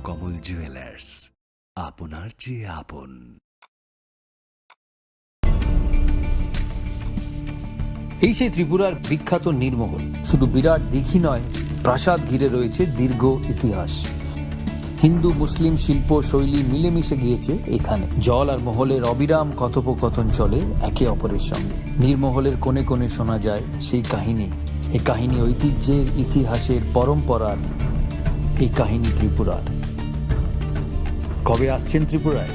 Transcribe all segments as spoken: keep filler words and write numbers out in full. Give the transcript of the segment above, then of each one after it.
কমল জুয়েলার্স, আপনার চেয়ে আপন। এই সেই ত্রিপুরার বিখ্যাত নীরমহল। শুধু বিরাট দিঘি নয়, প্রাসাদ ঘিরে রয়েছে দীর্ঘ ইতিহাস। হিন্দু মুসলিম শিল্প শৈলী মিলেমিশে গিয়েছে এখানে। জল আর মহলের অবিরাম কথোপকথন চলে একে অপরের সঙ্গে। নীরমহলের কোণে কোণে শোনা যায় সেই কাহিনী। এই কাহিনী ঐতিহ্যের, ইতিহাসের, পরম্পরার। এই কাহিনী ত্রিপুরার। কবে আসছেন ত্রিপুরায়?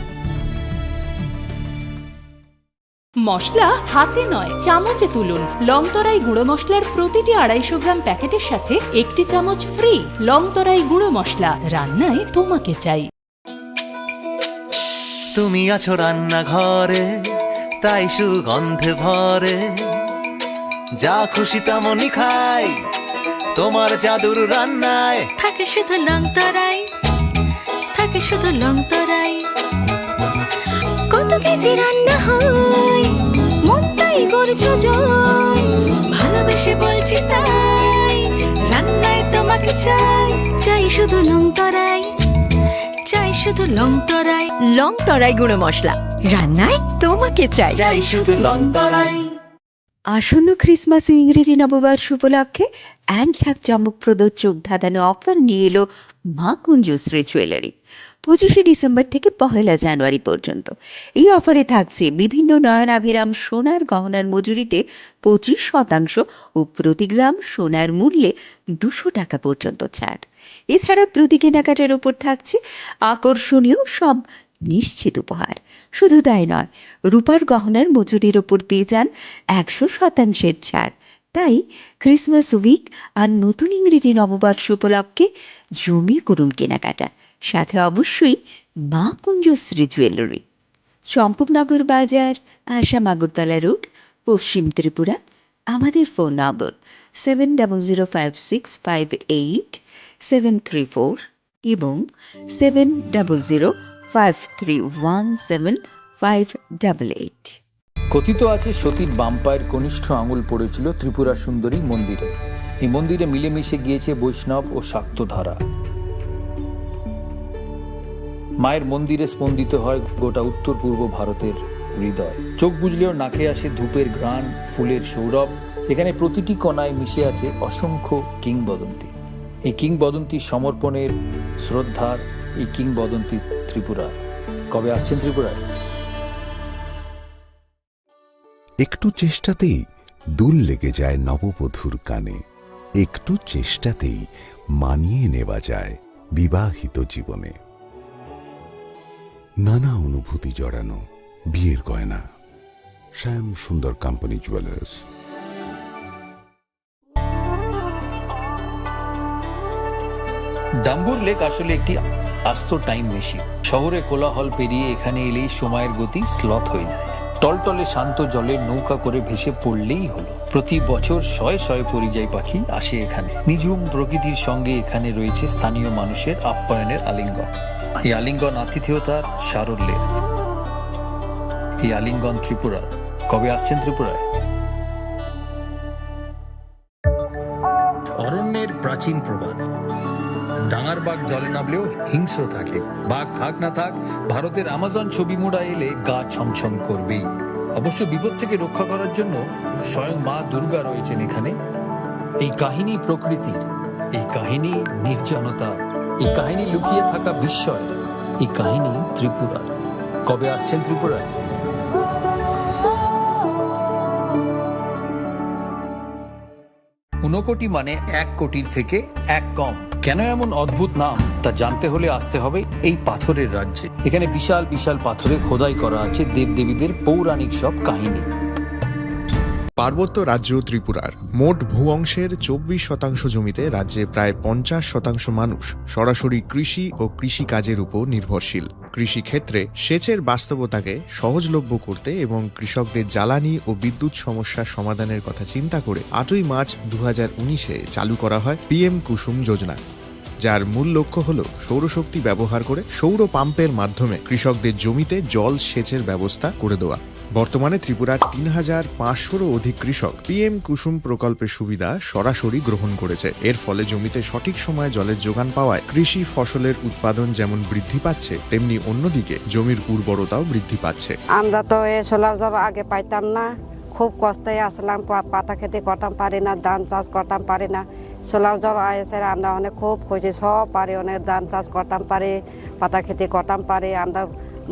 মশলা হাতে নয়, চামচে তুলুন। লংতরাই গুঁড়ো মশলার প্রতিটি আড়াইশো গ্রাম প্যাকেটের সাথে একটি চামচ ফ্রি। লংতরাই গুঁড়ো মশলা, রান্নায় তোমাকে চাই। তুমি আছো রান্নাঘরে, তাই সুগন্ধে ভরে। যা খুশি তেমনই খাই, তোমার জাদুর রান্নায়। থাকে শুধু লংতরাই, থাকে শুধু লংতরাই। কত কেজি রান্না হয়, মনটাই করছো জয়। ভালোবেসে বলছি তাই, রান্নায় তোমাকে চাই। চাই শুধু লংতরাই, চাই শুধু লংতরাই। লংতরাই গুঁড়ো মশলা, রান্নায় তোমাকে চাই। চাই শুধু লংতরাই। আসন্ন ক্রিসমাস ও ইংরেজি নববর্ষ উপলক্ষে এক ঝাঁক চমকপ্রদ চোখ ধাঁধানো অফার নিয়ে এলো মা কুঞ্জশ্রী জুয়েলারি। পঁচিশে ডিসেম্বর থেকে পহেলা জানুয়ারি পর্যন্ত এই অফারে থাকছে বিভিন্ন নয়নাভিরাম সোনার গহনার মজুরিতে পঁচিশ শতাংশ ও প্রতি গ্রাম সোনার মূল্যে দুশো টাকা পর্যন্ত ছাড়। এছাড়া প্রতি কেনাকাটার উপর থাকছে আকর্ষণীয় সব নিশ্চিত উপহার। শুধু তাই নয়, রূপার গহনার মজুরির উপর পেয়ে যান একশো শতাংশের ছাড়। তাই ক্রিসমাস উইক আর নতুন ইংরেজি নববর্ষ উপলক্ষে জমিয়ে করুন কেনাকাটা, সাথে অবশ্যই মা কুঞ্জশ্রী জুয়েলারি, চম্পকনগর বাজার, আসাম আগরতলা রোড, পশ্চিম ত্রিপুরা। আমাদের phone number seven double zero five six five eight seven three four এবং seven double zero five three one seven five double eight. কথিত আছে, সতীর বাম পায়ের কনিষ্ঠ আঙুল পড়েছিল ত্রিপুরা সুন্দরী মন্দিরে। এই মন্দিরে মিলেমিশে গিয়েছে বৈষ্ণব ও শাক্ত ধারা। মায়ের মন্দিরে স্পন্দিত হয় গোটা উত্তর পূর্ব ভারতের হৃদয়। চোখ বুজলেও নাকে আসে ধূপের ঘ্রাণ, ফুলের সৌরভ। এখানে প্রতিটি কণায় মিশে আছে অসংখ্য কিংবদন্তি। এই কিংবদন্তি সমর্পণের, শ্রদ্ধার, এই কিংবদন্তি ত্রিপুরার। কবে আসছেন ত্রিপুরায়? একটু চেষ্টাতেই দুল লেগে যায় নববধূর কানে। একটু চেষ্টাতেই মানিয়ে নেওয়া যায় বিবাহিত জীবনে। নানা অনুভূতি জড়ানো বিয়ের গয়না। শ্যাম সুন্দর কোম্পানি জুয়েলার্স। ডাম্বুর লেক আসলে একটি আস্ত টাইম মেশিন। শহরে কোলাহল পেরিয়ে এখানে এলেই সময়ের গতি স্লথ হয়ে যায়। টলটলে শান্ত জলে নৌকা করে ভেসে পড়লেই হলো। প্রতি বছর শয়ে শয়ে পরিযায়ী পাখি আসে এখানে। নিঝুম প্রকৃতির সঙ্গে এখানে রয়েছে স্থানীয় মানুষের আপ্যায়নের আলিঙ্গন। এই আলিঙ্গন আতিথেয়তার সারল্যের। এই আলিঙ্গন ত্রিপুরার। কবে আসছেন ত্রিপুরায়? অরণ্যের প্রাচীন প্রবাদ, ডাঙার বাঘ জলে নামলেও হিংস্র থাকে। বাঘ থাক না থাক, ভারতের আমাজন ছবি মুড়া এলে গা ছমছম করবেই। অবশ্য বিপদ থেকে রক্ষা করার জন্য স্বয়ং মা দুর্গা রয়েছেন এখানে। এই কাহিনী প্রকৃতির, এই কাহিনী নির্জনতা, এই কাহিনী লুকিয়ে থাকা বিস্ময়, এই কাহিনী ত্রিপুরার। কবে আসছেন ত্রিপুরায়? ঊনকোটি মানে এক কোটির থেকে এক কম। কেন এমন অদ্ভুত নাম, তা জানতে হলে আসতে হবে এই পাথরের রাজ্যে। এখানে বিশাল বিশাল পাথরে খোদাই করা আছে দেবদেবীদের পৌরাণিক সব কাহিনী। পার্বত্য রাজ্য ত্রিপুরার মোট ভূ অংশের চব্বিশ শতাংশ জমিতে রাজ্যে প্রায় পঞ্চাশ শতাংশ মানুষ সরাসরি কৃষি ও কৃষিকাজের উপর নির্ভরশীল। কৃষিক্ষেত্রে সেচের বাস্তবতাকে সহজলভ্য করতে এবং কৃষকদের জ্বালানি ও বিদ্যুৎ সমস্যা সমাধানের কথা চিন্তা করে আটই মার্চ দু হাজার উনিশে চালু করা হয় পিএম কুসুম যোজনা, যার মূল লক্ষ্য হল সৌরশক্তি ব্যবহার করে সৌর পাম্পের মাধ্যমে কৃষকদের জমিতে জল সেচের ব্যবস্থা করে দেওয়া। বর্তমানে ত্রিপুরার তিন হাজার পাঁচশোরও অধিক কৃষক পিএম কুসুম প্রকল্পের সুবিধা সরাসরি গ্রহণ করেছে। এর ফলে জমিতে সঠিক সময়ে জলের যোগান পাওয়ায় কৃষি ফসলের উৎপাদন যেমন বৃদ্ধি পাচ্ছে, তেমনি অন্যদিকে জমির উর্বরতাও বৃদ্ধি পাচ্ছে। আমরা তো এই সোলার জল আগে পাইতাম না, খুব কষ্টে আসলাম, পা-, পাতা খেতে করতাম পারি না, ধান চাষ করতাম পারি না। সোলার জল এসে আমরা অনেক খুব খুশি, সব পারি, অনেক ধান চাষ করতাম পারি, পাতা খেতে করতাম পারি, আমরা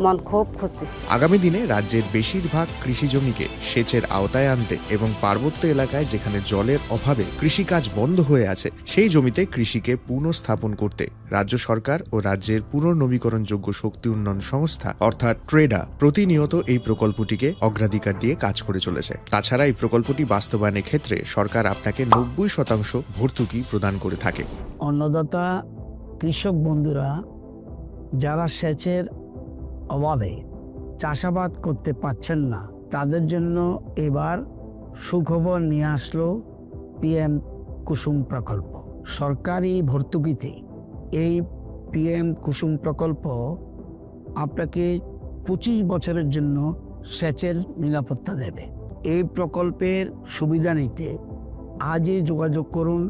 মন খুব খুশি। আগামী দিনে রাজ্যের বেশিরভাগ কৃষি জমিকে সেচের আওতায় আনতে এবং পার্বত্য এলাকায় যেখানে জলের অভাবে কৃষিকাজ বন্ধ হয়ে আছে, সেই জমিতে কৃষিকে পুনঃস্থাপন করতে রাজ্য সরকার ও রাজ্যের পুনর্নবীকরণযোগ্য শক্তি উন্নয়ন সংস্থা অর্থাৎ ট্রেডা প্রতিনিয়ত এই প্রকল্পটিকে অগ্রাধিকার দিয়ে কাজ করে চলেছে। তাছাড়া এই প্রকল্পটি বাস্তবায়নের ক্ষেত্রে সরকার আপনাকে নব্বই শতাংশ ভর্তুকি প্রদান করে থাকে। অন্নদাতা কৃষক বন্ধুরা যারা সেচের অভাবে চাষাবাদ করতে পারছেন না, তাদের জন্য এবার সুখবর নিয়ে আসলো পিএম কুসুম প্রকল্প। সরকারি ভর্তুকিতে এই পিএম কুসুম প্রকল্প আপনাকে পঁচিশ বছরের জন্য সেচের নিরাপত্তা দেবে। এই প্রকল্পের সুবিধা নিতে আজই যোগাযোগ করুন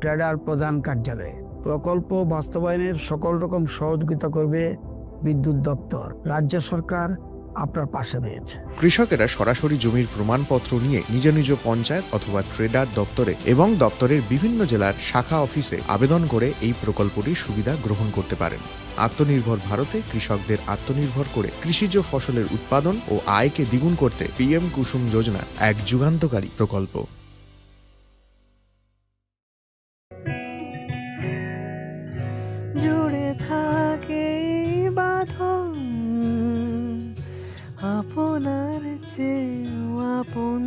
ট্রেডার প্রধান কার্যালয়ে। প্রকল্প বাস্তবায়নের সকল রকম সহযোগিতা করবে বিদ্যুৎ দপ্তর। রাজ্য সরকার আপনার পাশে রয়েছে। কৃষকেরা সরাসরি জমির প্রমাণপত্র নিয়ে নিজ নিজ পঞ্চায়েত অথবা ট্রেডার দপ্তরে এবং দপ্তরের বিভিন্ন জেলার শাখা অফিসে আবেদন করে এই প্রকল্পটির সুবিধা গ্রহণ করতে পারেন। আত্মনির্ভর ভারতে কৃষকদের আত্মনির্ভর করে কৃষিজ ফসলের উৎপাদন ও আয়কে দ্বিগুণ করতে পিএম কুসুম যোজনা এক যুগান্তকারী প্রকল্প। জুড়ে থাকে এই বাঁধন আপনার চেয়েও আপন।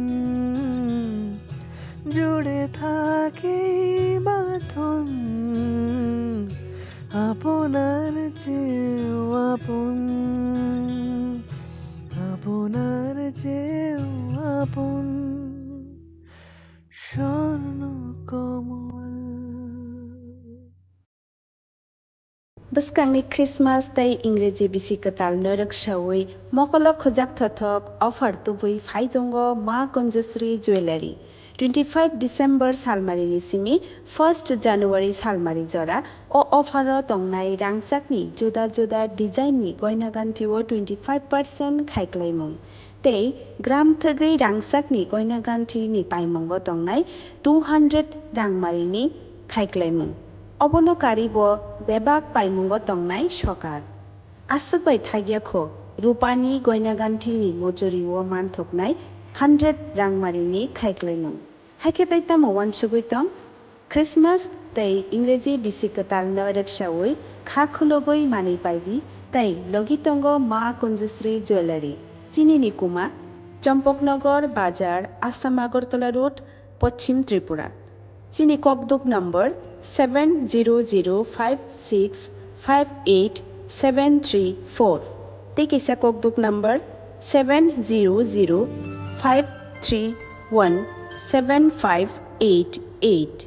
জুড়ে থাকে এই বাঁধন আপনার চেয়েও আপন, আপনার চেয়েও আপন। Swarnakamal. Bwskangni Christmas tei Ingreji bisi kwtal no rwksaui mokolo khujak thothok offer tubui phai tongo Ma Kunjusri Jewellery. Twenty five December salmarini simi first January salmari jora o offer o tongnai rangchakni juda juda design ni goina ganthi o twenty five percent khaiklaimung. Tei gram thwgwi rangchakni goina ganthini paimungo tongnai two hundred rangmarini khaiklaimung. Obono karibo bebak paimungo tongnai sokar. Aswk bai thagya kho, rupani goina ganthini mochurio manthoknai hundred rangmarini khaiklaimung. Haikhe tei tamo uansugwi tong? Christmas tei Ingreji bisi kwtal no rwksaui kha khulugwi manwi paidi tei logi tongo Ma Kunjusri Jewellery. Chini ni kuma, Champaknagar Bazar, Assam Agartala Road, Poschim Tripura. Chini kokduk number seven zero zero five six five eight seven three four. Tei kaisa kokduk number seven zero zero five three one seven five eight eight.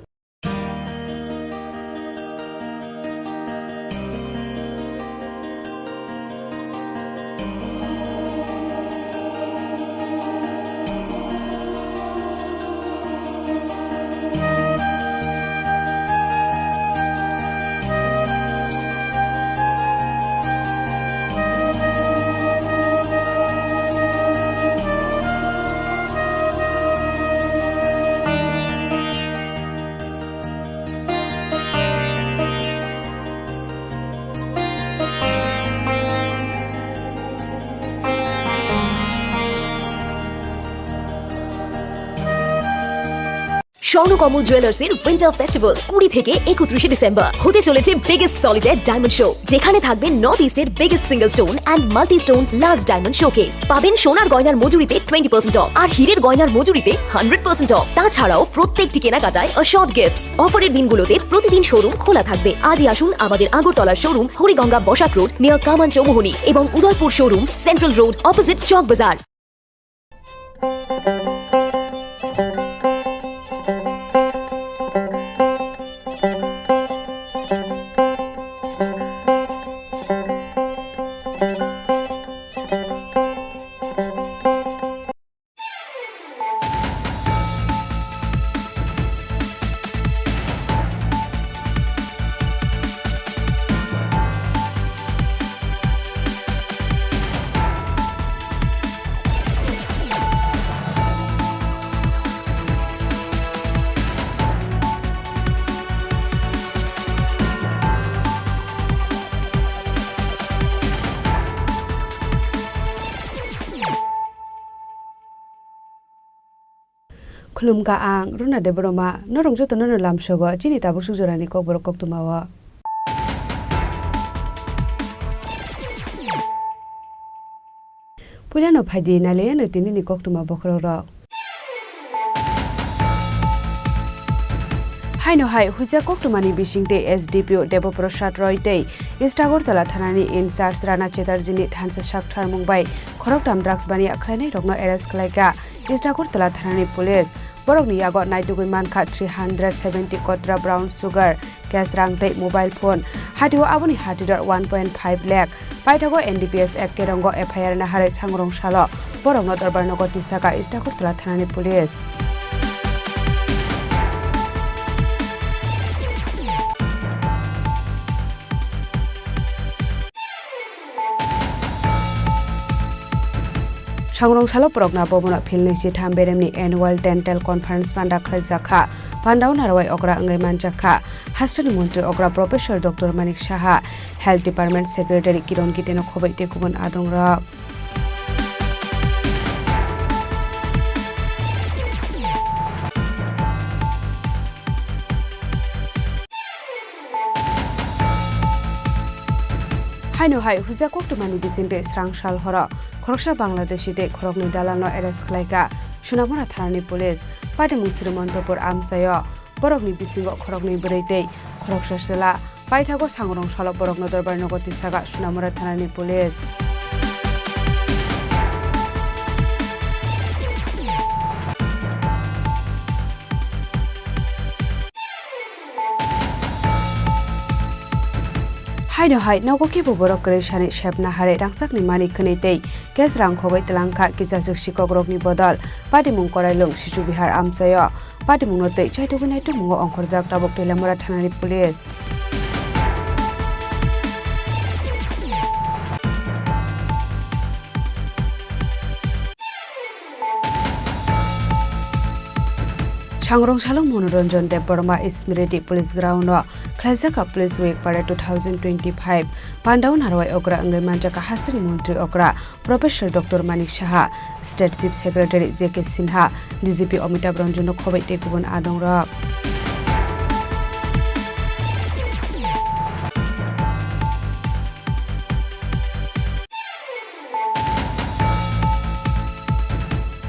Swarnakamal জুয়েলার্সের winter festival কুড়ি থেকে একত্রিশে ডিসেম্বর হতে চলেছে biggest solitary diamond show, যেখানে থাকবে নর্থ ইস্টের biggest single stone and multi stone large diamond showcase. পাবেন সোনার গয়নার মজুরিতে টোয়েন্টি পার্সেন্ট অফ আর হীরের গয়নার মজুরিতে হান্ড্রেড পার্সেন্ট অফ। তাছাড়াও প্রত্যেকটি কেনাকাটায় অ্যাসর্ড গিফটস। অফারের দিনগুলোতে প্রতিদিন শোরুম খোলা থাকবে। আজই আসুন আমাদের Agartala showroom Hariganga Basak road near Kaman Chowmuhani এবং Udaipur showroom central road opposite Chowk Bazar. Khulumkha ang Runa Debbarma, norok jotono no lamsogo chini tabuk suk jorani kokborok koktwmao. Puilano phaidi nailaiyano tinini koktwma bokhorokrok. Haino hai huijak koktwmani bisingtwi S D P O Debo Prasad Roy tei East Agartala thanani in charge Rana Chatterjee ni thansa sak tharmung bai khoroktham drugs baniya khlainairokno arrest khlaikha East Agartala thanani police. Borokni yago naitugwi mankha three hundred seventy kotra brown sugar, cash rang tei mobile phone. Hatio aboni hatidor one point five lakh. Paithago N D P S Act kerongo F I R naharwi sangrong salo borokno dorbar nogo tisaka East Agartala thanani police. Sangrong salo Progna Bhavan o philnwi chitham beremni annual dental conference panda khlaijak kha. Pandao narwai okra wngwi manjak kha. Hasteni montri okra Professor Doctor Manik Saha, Health Department Secretary Kiron Gite no khoboi tei kubun adongrok. Haino hai huijak koktwmani bisingtwi srang sal horo khoroksa Bangladeshi tei khoroknwi dalalno arrest khlaikha Sonamura thanani police. Patimung Srimantopur amchaio borokni bisingo khoroknwi bwrwi tei khoroksa chwla. Paithago sangrong salo borokno dorbar nogo tisaka Sonamura thanani police. Haino hai nogo kebo borok kwrwi sani sepna harwi rangchakni mani khwnwi tei cash rang khogwi twlangkha kisachwk sikokrokni bodol. Patimung Korailung Sichu Bihar amchaio patimungno twi chaitugwi naitukmungo ongkhorjak tabuk Teilamura thanani police. Sangrong salo Monoranjan Debbarma Smriti Police Ground o khlaijak kha Police Week Parade two thousand twenty-five. Pandao narwai okra wngwi manjak kha hasteni montri okra Professor Doctor Manik Saha, State Chief Secretary J K Sinha, D G P Amitabh Ranjan no khoboi tei kubun adongrok.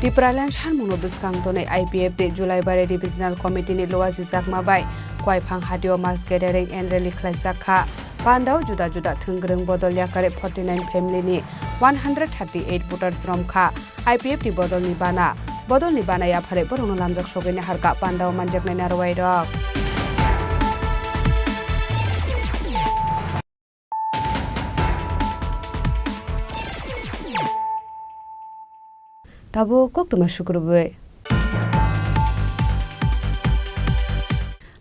Tipraland sanmungno bwskang tonwi I P F T Julaibari Divisional Committee ni Luaji Chakma bai Koiphang hatio mass gathering and rally khlaijak kha. Pandao juda juda thwngwrwng bodol yakarwi forty nine family ni one hundred thirty eight voters romkha. I P F T bodolni bana, bodolni bana yapharwi borokno lamjak sogwi naharkha pandao manjaknai narwai rok. Tabuk koktwma sukrubwi.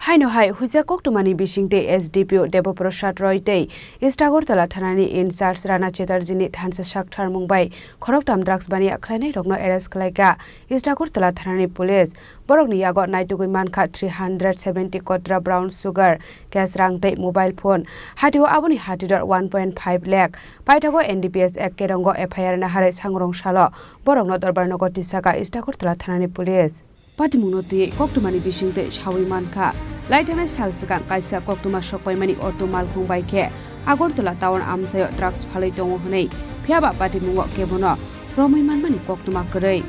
Haino hai huijak koktwmani bisingtwi S D P O Debo Prasad Roy tei East Agartala thanani in charge Rana Chatterjee ni thansa sak tharmung bai khoroktham drugs baniya khlainairokno arrest khlaikha East Agartala thanani police. Borokni yago naitugwi mankha three hundred seventy kotra brown sugar, cash rang tei mobile phone. Hatio aboni hatidor one point five lakh. Paithago N D P S Act kerongo F I R naharwi sangrong salo borokno dorbar nogo tisaka East Agartala thanani police. Patimungno twiwi koktwmani bisingtwi sawi mankha. Laithangnai sal swkang kaisa koktwma sokpaimani auto malkhung bai khe Agartala town amchaio drugs phalwi tongo hwnwi, phiyaba patimungo kebono romwi manmani koktwma kwrwi.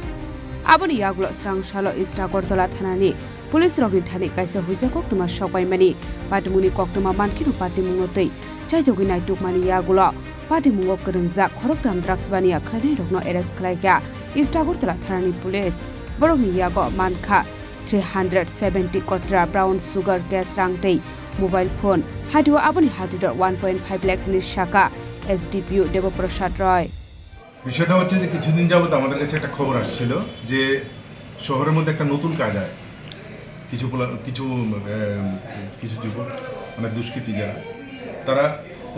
Aboni yagulo srang salo East Agartala thanani police rokni thani kaisa huijak koktwma sokpaimani patimungni koktwma mankheno patimungno twi chaitugwi naitukmani yagulo patimungo kwrwngjak khoroktham drugs baniya khlainairokno arrest khlaikha East Agartala thanani police. Borokni yago mankha three hundred seventy kotra brown sugar, cash rang tei mobile phone. Hatio aboni hatidor one point five lakh hwnwi saka S D P O Debo Prasad Roy. বিষয়টা হচ্ছে যে কিছুদিন যাবত আমাদের কাছে একটা খবর আসছিল যে শহরের মধ্যে একটা নতুন কায়দায় কিছু পোলা-, কিছু, আহ, কিছু যুবক, মানে দুষ্কৃতী যারা, তারা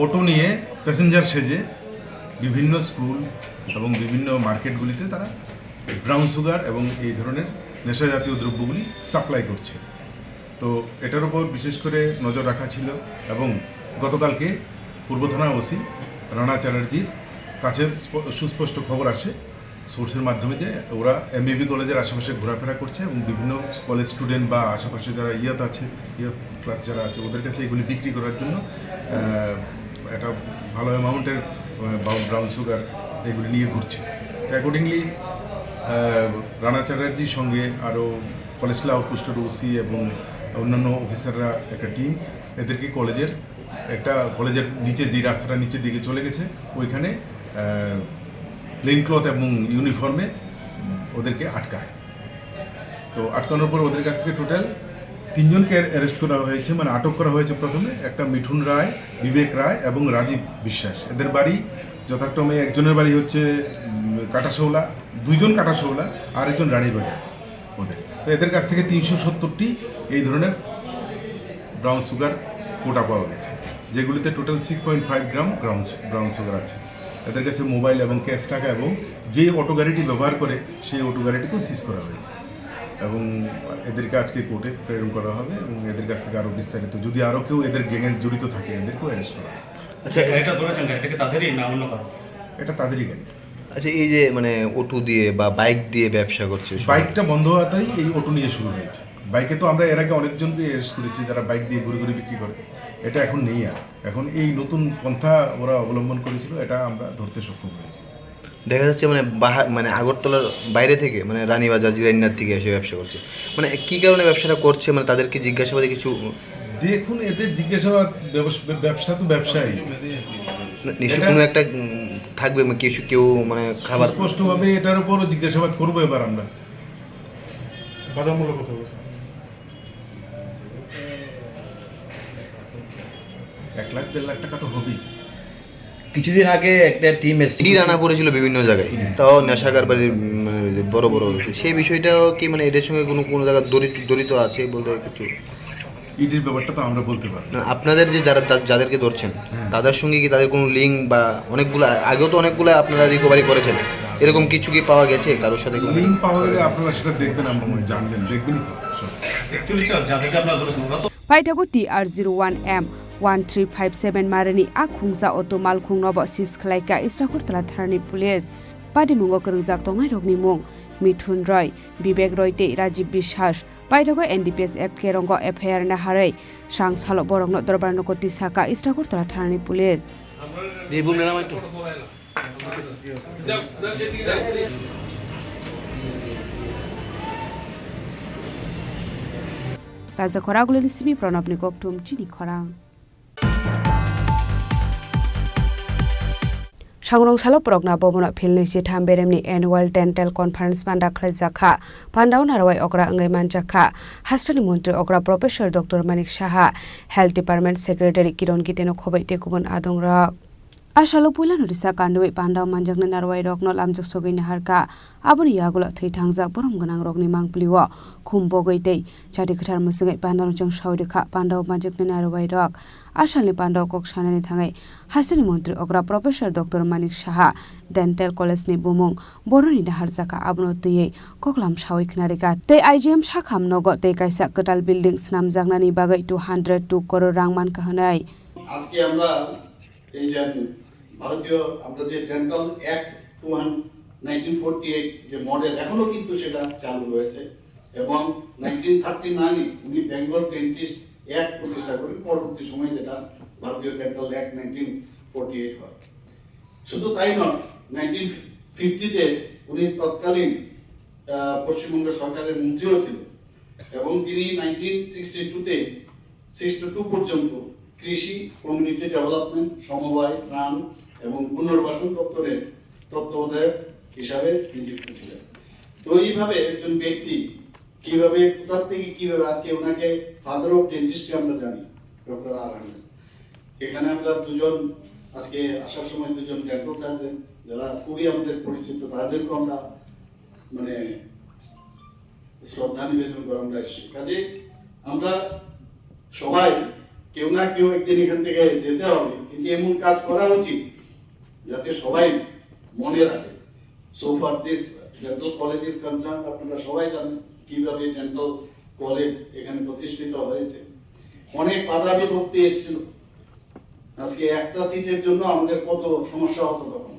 অটো নিয়ে প্যাসেঞ্জার সেজে বিভিন্ন স্কুল এবং বিভিন্ন মার্কেটগুলিতে তারা ব্রাউন সুগার এবং এই ধরনের নেশা জাতীয় দ্রব্যগুলি সাপ্লাই করছে। তো এটার উপর বিশেষ করে নজর রাখা ছিল এবং গতকালকে পূর্ব থানা ওসি রানা চ্যাটার্জির কাছে স্প-, সুস্পষ্ট খবর আসে সোর্সের মাধ্যমে যে ওরা এমবিবি কলেজের আশেপাশে ঘোরাফেরা করছে এবং বিভিন্ন কলেজ স্টুডেন্ট বা আশেপাশে যারা ইয়ত আছে, ইয়ত ক্লাস যারা আছে, ওদের কাছে এগুলি বিক্রি করার জন্য আহ, একটা ভালো অ্যামাউন্টের ব্রাউন সুগার এগুলি নিয়ে ঘুরছে। তো অ্যাকর্ডিংলি রানা চ্যাটার্জির সঙ্গে আরও কলেজ ল আউটপোস্টের ওসি এবং অন্যান্য অফিসাররা একটা টিম এদেরকে কলেজের একটা কলেজের নিচে যে রাস্তাটা নিচের দিকে চলে গেছে, ওইখানে প্লেন ক্লথ এবং ইউনিফর্মে ওদেরকে আটকায়। তো আটকানোর পর ওদের কাছ থেকে টোটাল তিনজনকে অ্যারেস্ট করা হয়েছে, মানে আটক করা হয়েছে। প্রথমে একটা মিঠুন রায়, বিবেক রায় এবং রাজীব বিশ্বাস। এদের বাড়ি যথাক্রমে একজনের বাড়ি হচ্ছে উম, কাটাশৌলা, দুইজন কাটাশৌলা আর একজন রানীবাজার। ওদের তো এদের কাছ থেকে তিনশো সত্তরটি এই ধরনের ব্রাউন সুগার কোটা পাওয়া গেছে, যেগুলিতে total six point five gram brown brown sugar আছে। এদের কাছে মোবাইল এবং ক্যাশ টাকা এবং যে অটো গাড়িটি ব্যবহার করে সেই অটো গাড়িটিকেও সিজ করা হয়েছে এবং এদেরকে আজকে কোর্টে প্রেরণ করা হবে এবং এদের কাছ থেকে আরও বিস্তারিত, যদি আরও কেউ এদের গ্যাংয়ে জড়িত থাকে, এদেরকেও অ্যারেস্ট করা হবে। আচ্ছা, গাড়িটা ধরেছেন, গাড়িটা কি তাদেরই না অন্য কারো? এটা তাদেরই গাড়ি। আচ্ছা, এই যে মানে অটো দিয়ে বা বাইক দিয়ে ব্যবসা করছে সবাই। বাইকটা বন্ধ হওয়াতেই এই অটো নিয়ে শুরু হয়েছে। বাইকে তো আমরা এর আগে অনেকজনকে অ্যারেস্ট করেছি, যারা বাইক দিয়ে ঘুরে ঘুরে বিক্রি করে। এটা এখন নেই আর। এখন এই নতুন পন্থা ওরা অবলম্বন করেছিল, এটা আমরা ধরতে সক্ষম হয়েছি। দেখা যাচ্ছে মানে বাহা-, মানে আগরতলার বাইরে থেকে, মানে রানীবাজার, জিরানিয়ার থেকে এসে ব্যবসা করছে। মানে কি কারণে ব্যবসাটা করছে, মানে তাদেরকে জিজ্ঞাসাবাদে কিছু দেখুন, এদের জিজ্ঞাসাবাদ, ব্যবস-, ব্যবসা তো ব্যবসায়ী। নিশ্চয় এটা কোনো একটা, উম, থাকবে, মানে কিছু কেউ মানে খাবার স্পষ্টভাবে এটার উপরও জিজ্ঞাসাবাদ করবো এবার আমরা। বাজার মূল্য কত হয়েছে? এক লাখ দেড় লাখ টাকা তো হবেই। কিছুদিন আগে একটা টিম এসছে। ইডি রানা পড়েছিল বিভিন্ন জায়গায়, তাও নেশা কারবারি, উম, মানে বড় বড় হয়েছে। সেই বিষয়টাও কি মানে এদের সঙ্গে কোনো কোনো জায়গায় জড়িত জড়িত আছে বলতে কিছু? ইডির ব্যাপারটা তো আমরা বলতে পারবো না। না, আপনাদের যে যারা তা-, যাদেরকে ধরছেন, হ্যাঁ। তাদের সঙ্গে কি তাদের কোনো লিঙ্ক বা অনেকগুলো, আগেও তো অনেকগুলো আপনারা রিকভারি করেছেন, এরকম কিছু কি পাওয়া গেছে কারোর সাথে কোনো? লিঙ্ক পাওয়া গেলে আপনারা সেটা দেখবেন, আমরা মনে হয় জানবেন, দেখবেনই তো সব। Actually, sir, যাদেরকে আপনারা ধরেছেন, ওরা তো Paithago T R zero one M one three five seven marini a khungsa auto malkhungnobo sis khlaika Istrakhortala thanani police. Padimungo kwrwngjak tongnairokni mung Mithun Roy, Bibek Roy tei Rajiv Biswas. Paithago N D P S Act kerongo F I R naharwi srang salo borokno dorbar nogo tisaka Istrakhortala thanani police. Di, bumnai naman to. Raja Khoragulini simi Pranabni kokthum chini khorang. Sangrong salo Progna Bhabono philnwi sitham beremni Annual Dental Conference panda khlaijak kha. Pandao narwai okra wngwi manjak kha. Hasteni montri okra Professor Doctor Manik Saha, Health Department Secretary Kiron Giteno khobai tei kubun adongrok. A salo puilano risa kandwi pandao manjaknai narwai rokno lamjak sogwi naharkha. Aboni yagulo thwi thangjak borom gwnang rokni mangpili o khum bogwi tei chati kwthar mwswngwi pandao chwng sawi rwkha pandao manjaknai narwai rok. A salni pandao kok sanani thangwi hasteni montri okra Professor Doctor Manik Saha Dental College ni bumung boroni naharjakha, abono twiwi koklam sawi khna rwkha tei I G M sakham nogo tei kaisa kwtal building swnamjaknani bagwi two hundred two crore rang mankha hwnwi. আজকে আমরা এই যে ভারতীয় আমরা যে dental act two hundred nineteen forty eight যে model এখনো কিন্তু সেটা চালু রয়েছে এবং নাইনটিন থার্টি নাইন উনি বেঙ্গল ডেন্টিস্ট অ্যাক্ট প্রতিষ্ঠা করেন, পরবর্তী সময়ে যেটা ভারতীয় dental act nineteen forty eight হয়। শুধু তাই নয়, নাইনটিন ফিফটিতে উনি তৎকালীন আহ, পশ্চিমবঙ্গ সরকারের মন্ত্রীও ছিলেন এবং তিনি নাইনটিন সিক্সটি টুতে সিক্সটি টু পর্যন্ত কৃষি, কমিউনিটি ডেভেলপমেন্ট, সমবায়, ত্রাণ এবং পুনর্বাসন দপ্তরের তত্ত্বাবধায়ক হিসাবে নিযুক্ত ছিলেন। তো এইভাবে একজন ব্যক্তি কিভাবে, কোথা থেকে কিভাবে আজকে ওনাকে ফাদার অফ ডেন্টিস্ট্রি আমরা জানি, ডক্টর আর আহমেদ। এখানে আমরা দুজন, আজকে আসার সময় দুজন ডেন্টাল সার্জন যারা খুবই আমাদের পরিচিত, তাদেরকে আমরা মানে শ্রদ্ধা নিবেদন করে আমরা এসেছি। কাজে আমরা সবাই কেউ না কেউ একদিন এখান থেকে যেতে হবে, কিন্তু এমন কাজ করা উচিত যাতে সবাই মনে রাখে। So far this dental college is concerned, আপনারা সবাই জানেন কিভাবে ডেন্টাল কলেজ এখানে প্রতিষ্ঠিত হয়েছে। অনেক বাধা বিপত্তি এসেছিল, আজকে একটা সিটের জন্য আমাদের কত সমস্যা হতো তখন,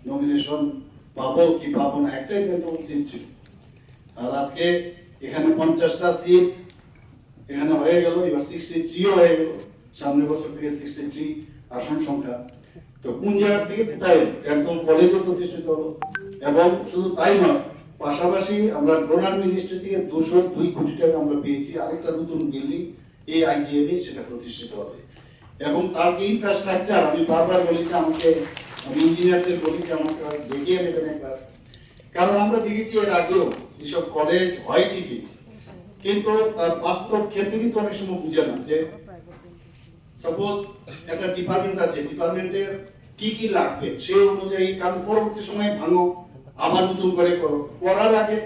নমিনেশন পাবো কি পাবো না, একটাই কিন্তু উচিত ছিল। আর আজকে এখানে পঞ্চাশটা সিট এখানে হয়ে গেল, এবার সিক্সটি থ্রিও হয়ে গেল, সামনের বছর থেকে সিক্সটি থ্রি আসন সংখ্যা। তো কোন জায়গা থেকে কোথায় এলো? ডেন্টাল কলেজও প্রতিষ্ঠিত হলো। এবং শুধু তাই নয়, পাশাপাশি আমরা ডোনার মিনিস্ট্রি থেকে দুশো দুই কোটি টাকা আমরা পেয়েছি, আরেকটা নতুন বিল্ডিং এই আইজিএমে সেটা প্রতিষ্ঠিত হবে। এবং তার যে ইনফ্রাস্ট্রাকচার, আমি বারবার বলেছি, আমাকে, আমি ইঞ্জিনিয়ারদের বলেছি, আমাকে দেখিয়ে দেবেন একবার। কারণ আমরা দেখেছি এর আগেও যেসব কলেজ হয় ঠিকই, কিন্তু তার বাস্তব ক্ষেত্রে কিন্তু অনেক সময় বুঝে না যে সাপোজ একটা ডিপার্টমেন্ট আছে, ডিপার্টমেন্টের কি কি লাগবে সেই অনুযায়ী, কারণ পরবর্তী সময়ে ভাঙো, আবার নতুন করে করো। করার আগে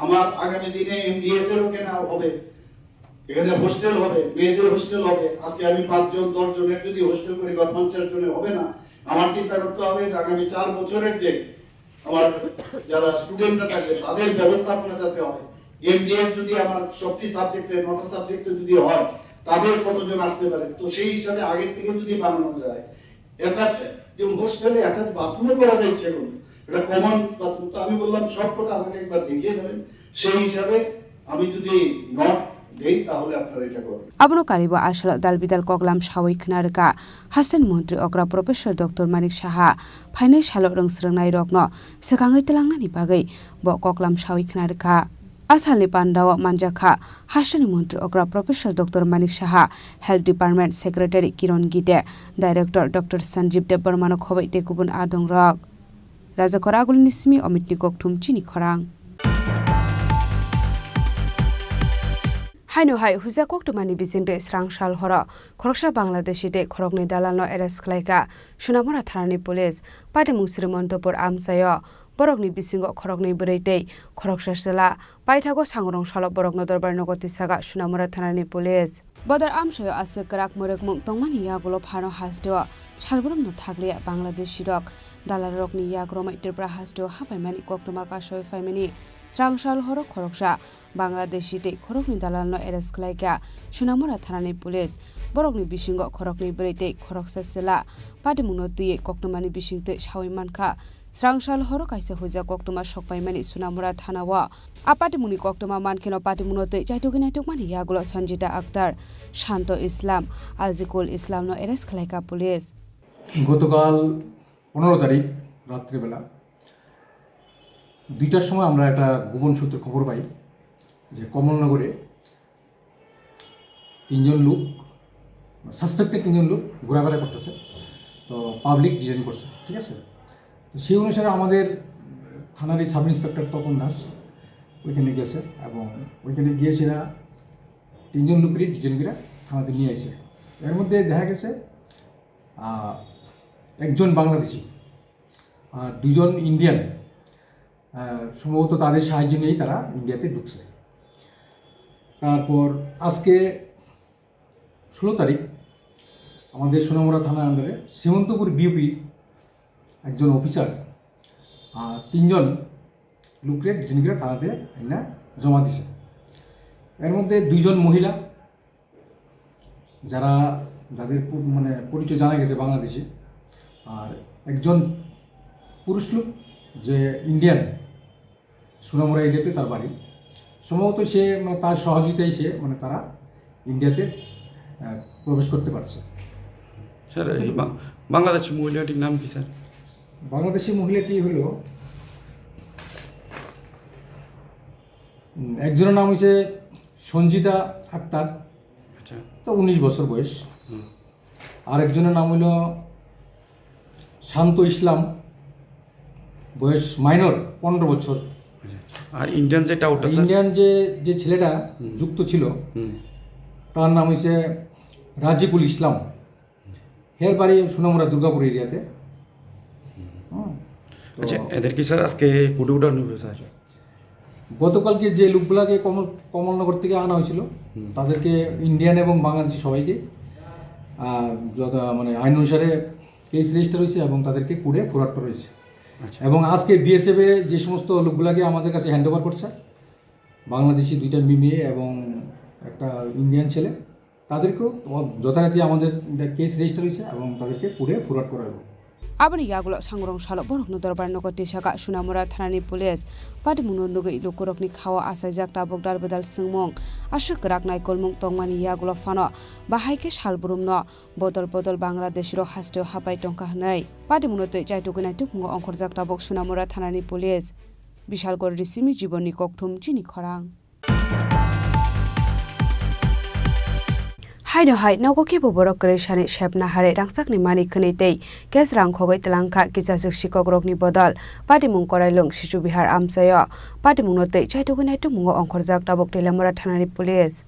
আমার আগামী দিনে এমডিএস এরও কেনা হবে, এখানে হোস্টেল হবে, মেয়েদের হোস্টেল হবে। আজকে আমি পাঁচজন, দশ জনের যদি হোস্টেল করি বা পঞ্চাশ জনের, হবে না। আমার চিন্তা করতে হবে যে আগামী চার বছরের যে আমার যারা স্টুডেন্টরা থাকবে, তাদের ব্যবস্থাপনা যাতে হয়। এমডিএস যদি আমার সবটি সাবজেক্টে, নটা সাবজেক্টে যদি হয়, তাদের কতজন আসতে পারে, তো সেই হিসাবে আগের থেকে যদি বানানো যায়। অ্যাটাচ, যেমন হোস্টেলে অ্যাটাচ বাথরুমও করা যায় ইচ্ছে করলে, এটা কমন বাথরুম। তো আমি বললাম, সব কটা আমাকে একবার দেখিয়ে দেবেন, সেই হিসাবে আমি যদি নট দেই, তাহলে আপনারা এটা করবেন। Abono karibo asalo dal bidal koklam sawi khna rwkha hasteni montri okra Professor Doctor Manik Saha. Phainai salo rwng swrwngnairokno swkangwi twlangnani bagwi bo koklam sawi khna rwkha. A salni pandao manjakha hasteni montri okra Professor Doctor Manik Saha, Health Department Secretary Kiron Gite, Director Doctor Sanjeev Debbarmano khoboi tei kubun adongrok. Rajakhor Agulini simi Omitni kokthum chini khorang. Haino hai huja koktwmani bisingtwi srang sal horo khoroksa Bangladeshi tei khoroknwi dalalno arrest khlaikha Sunamura thanani police. Patimung Srimantopur amchaio borokni bisingo khoroknwi bwrwi tei khoroksa chwla. Paithago sangrong salo borokno dorbar nogo tisakha Sunamura thanani police. Bodar amchaio aswk kwrak mwrwkmung tongmani yagulo phano hasteo salbrumno thakliya Bangladeshirok. Dalalrokni yak romwi Tripura hasteo hapaimani koktwma kasawi phaimani srang sal horo khoroksa Bangladeshi tei khoroknwi dalalno arrest khlaikha Sunamura thanani police. Borokni bisingo khoroknwi bwrwi tei khoroksa chwla. Patimungno twiwi koktwmani bisingtwi sawi mankha. Srang sal horo kaisa huja koktwma sokpaimani Sunamura thanao. A patimungni koktwma mankheno patimungno twi chaitugwi naitukmani yagulo Sanjita Akhtar, Shanto Islam, Azikul Islamno arrest khlaikha police. গতকাল পনেরো তারিখ রাত্রিবেলা দুইটার সময় আমরা একটা গোপন সূত্রে খবর পাই যে কমলনগরে তিনজন লোক, সাসপেক্টেড তিনজন লোক ঘোরাফেরা করতেছে, তো পাবলিক ডিটেইন করছে, ঠিক আছে? তো সেই অনুসারে আমাদের থানারই সাব ইন্সপেক্টর তপন দাস ওইখানে গেছে এবং ওইখানে গিয়ে সেরা তিনজন লোকেরই ডিটেইন করে থানাতে নিয়ে আসে। এর মধ্যে দেখা গেছে আহ, একজন বাংলাদেশি আর দুজন ইন্ডিয়ান, আহ, সম্ভবত তাদের সাহায্য নিয়েই তারা ইন্ডিয়াতে ঢুকছে। তারপর আজকে ষোলো তারিখ আমাদের সোনামুড়া থানা আন্ডারে সীমন্তপুর বিওপির একজন অফিসার আর তিনজন লোকরে ডিটেইন করে থানাতে এনে জমা দিছে। এর মধ্যে দুইজন মহিলা যারা, যাদের পু-, মানে পরিচয় জানা গেছে বাংলাদেশি, আর একজন পুরুষ লোক যে ইন্ডিয়ান, সোনামুড়া এরিয়াতে তার বাড়ি। সম্ভবত সে, মানে, তার সহযোগিতায় সে, মানে, তারা ইন্ডিয়াতে, আহ, প্রবেশ করতে পারছে। স্যার, এই বা-, বাংলাদেশি মহিলাটির নাম কি, স্যার? বাংলাদেশি মহিলাটি হলো, উম, একজনের নাম হচ্ছে সঞ্জিতা আক্তার, আচ্ছা। তো উনিশ বছর বয়স। হুম। আরেকজনের নাম হইল শান্ত ইসলাম, বয়স মাইনর, পনেরো বছর। আচ্ছা। আর ইন্ডিয়ান যে টাউটটা, স্যার? ইন্ডিয়ান যে, যে ছেলেটা হুম। যুক্ত ছিল, হুম। তার নাম হইছে রাজিকুল ইসলাম। হের বাড়ি সোনামুড়া দুর্গাপুর এরিয়াতে। হুম। তো আচ্ছা, এদের কি, স্যার, আজকে কোর্টে উঠানো হবে, স্যার? গতকালকে যে লোকগুলাকে কমল-, কমলনগর থেকে আনা হয়েছিল, হুম। তাদেরকে, ইন্ডিয়ান এবং বাংলাদেশি সবাইকে, আহ, যথা-, মানে, আইন অনুসারে কেস রেজিস্টার হয়েছে এবং তাদেরকে কোর্টে ফরওয়ার্ড করা হয়েছে। আচ্ছা। এবং আজকে বিএসএফ এ যে সমস্ত লোকগুলাকে আমাদের কাছে হ্যান্ড ওভার করছে, বাংলাদেশি দুইটা মি-, মেয়ে এবং একটা ইন্ডিয়ান ছেলে, তাদেরকেও যথারীতি আমাদের এটা কেস রেজিস্টার হয়েছে এবং তাদেরকে কোর্টে ফরওয়ার্ড করা হবে। Aboni yagulo sangrong salo borokno dorbar nogo tisaka Sunamura thanani police. Patimungno nugwi lukurokni khao achaijak tabuk dalbadal swngmung, aswk kwrak naikolmung tongmani yagulo phano bahai khe salbrumno bodol bodol Bangladeshirok hasteo hapai tongkha hwnwi patimungno twi chaitugwi naitugmungo ongkhorjak tabuk Sunamura thanani police. Bishalgor Risimi Jibonni Kokthum chini khorang. Haino hai nogo kebo borok kwrwi sani sepna harwi rangchakni mani khwnwi tei cash rang khogwi twlangkha kisachwk sikokrokni bodol patimung Korailwng Sisu Bihar amchaio. Patimungno twi chaitugwi naitugmungo ongkhorjak tabuk Teliamura thanani police.